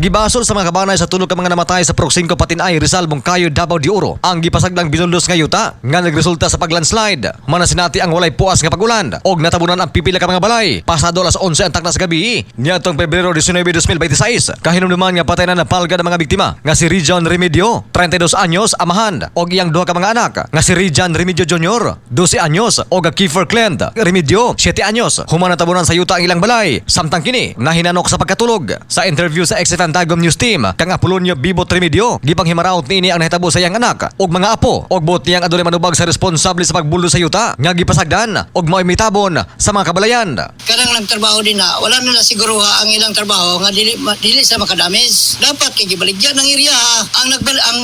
Gibasol sa mga kabanay sa tulo ka mga namatay sa Purok 5, Patinay, Rizal, Moncayo, Davao de Oro ang gipasagdang binuldos nga yuta nga nagresulta sa paglandslide. Manasinati ang walay puas nga pagulan og natabunan ang pipila ka mga balay pasado alas 11 ang takna sa gabi niadtong Pebrero 19, 2026. Kahinumduman nga patay na napalgad ang mga biktima nga si Rijon Remedio, 32 anyos, amahan, og iyang duha ka mga anak nga si Rijan Remedio Jr., 12 anyos, og Kiefer Clint Remedio, 7 anyos. Human natabunan sa yuta ang ilang balay samtang kini nahinanok sa pagkatulog. Sa interview sa XFM Tagum News Team kang Apolonio Bibot Remedio, gipanghimaraot niini ang nahitabo sa iyang anak og mga apo og buot niyang adunay manubag sa responsable sa pagbuldos sa yuta nga gipasagdan og mao'y mitabon sa mga kabalayan. Kanang nagtrabaho din na wala na siguro ang ilang trabaho nga dili dili sa makadamage. Dapat kay gibaligyan ang area ha. Ang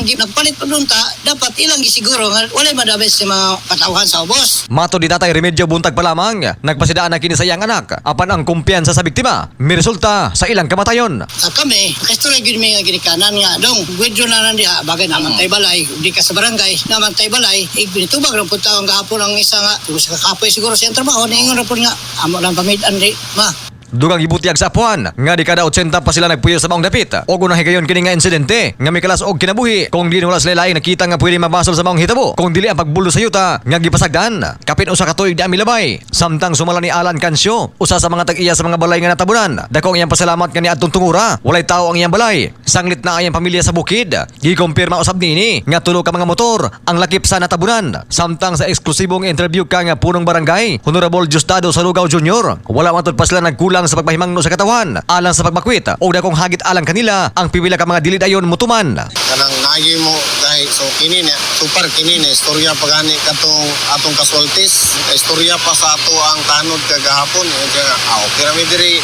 nagpalit pa ta, dapat ilang gisiguro nga walay madamage sa mga katawhan sa ubos. Matod ni Tatay Remedyo, buntag pa lamang nagpasidaan na kini sa iyang anak, apan ang kumpiyansa sa biktima miresulta sa ilang kamatayon. Sa kami, kasturya gyud mi nga ginikanan nga dong withdraw na lang diha, bagay naman tay balay, di ka sa barangay, naman tay balay, ibinitubag ra pud tawong gahapon ang isa nga tungod sa kakapoy siguro sa iyang trabaho, niingon ra pud nga amo lang pamid-an di ma. Dugang gibutyag sa apuan nga di kada 80 pa sila nagpuyo sa maong dapit. Og unang higayon kini nga insidente nga mikalas og kinabuhi kung di wala sila laing nakita nga pwede mabasol sa maong hitabo kung dili ang pagbuldos sa yuta nga gipasagdan. Kapin usa ka tuig di milabay. Samtang sumala ni Alan Cancio, usa sa mga tag-iya sa mga balay nga natabunan, dako ang iyang pasalamat nga niadtong tungura walay tao ang iyang balay. Sanglit na ang iyang pamilya sa bukid. Gikumpirma usab niini nga tulo ka mga motor ang lakip sa natabunan. Samtang sa eksklusibong interview kang punong barangay, Honorable Diosdado Salugaw Jr., wala matud pa sila nagkulang sa pagpahimangno sa katawan alang sa pagmakwit o dakong hagit alang kanila ang pipila ka mga dili dayon mutuman. Kanang naagi mo dahil so kini na super kini na istorya pa gani katong atong casualties, istorya pa sa ato ang tanod kagahapon eh, kaya okay ra mi diri.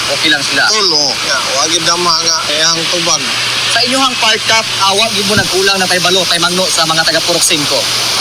Okay lang sila. Tulo ya, wa gid dama nga iyang tubag. Sa inyong part kap, awa gyud mo nagkulang na paybalo kay Mangno sa mga taga Purok 5?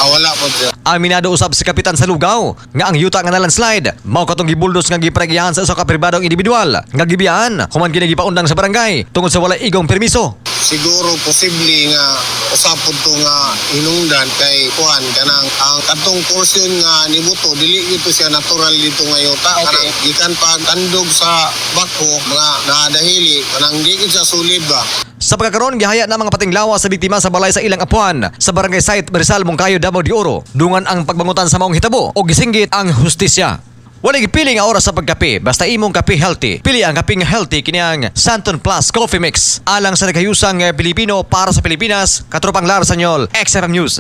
Wala po sir. Aminado usab si Kapitan Salugaw nga ang yuta nga na-landslide mao katong gibuldos nga gipragyahan sa usa ka pribadong individual nga gibiyaan human kini gipaundang sa barangay tungod sa walay igong permiso. Siguro posible nga usapod to nga hinungdan kay kuan kanang ang katong portion nga nibuto, dili gito siya natural dito nga yuta. Kanang gikan pa tandog sa bako mga nadahili, kanang di gid siya solid ba. Sa pagkakaroon, gihaya na mga patinglawa sa biktima sa balay sa ilang apuan sa barangay site, Rizal, Moncayo, Davao de Oro. Dungan ang pagbangutan sa maong hitabo o gisinggit ang hustisya. Wala gipili nga oras sa pagkape, basta imong kape healthy. Pili ang kape nga healthy, kini ang Santon Plus Coffee Mix. Alang sa nagayusang Pilipino para sa Pilipinas, Katropang Lar Sanyol, XFM News.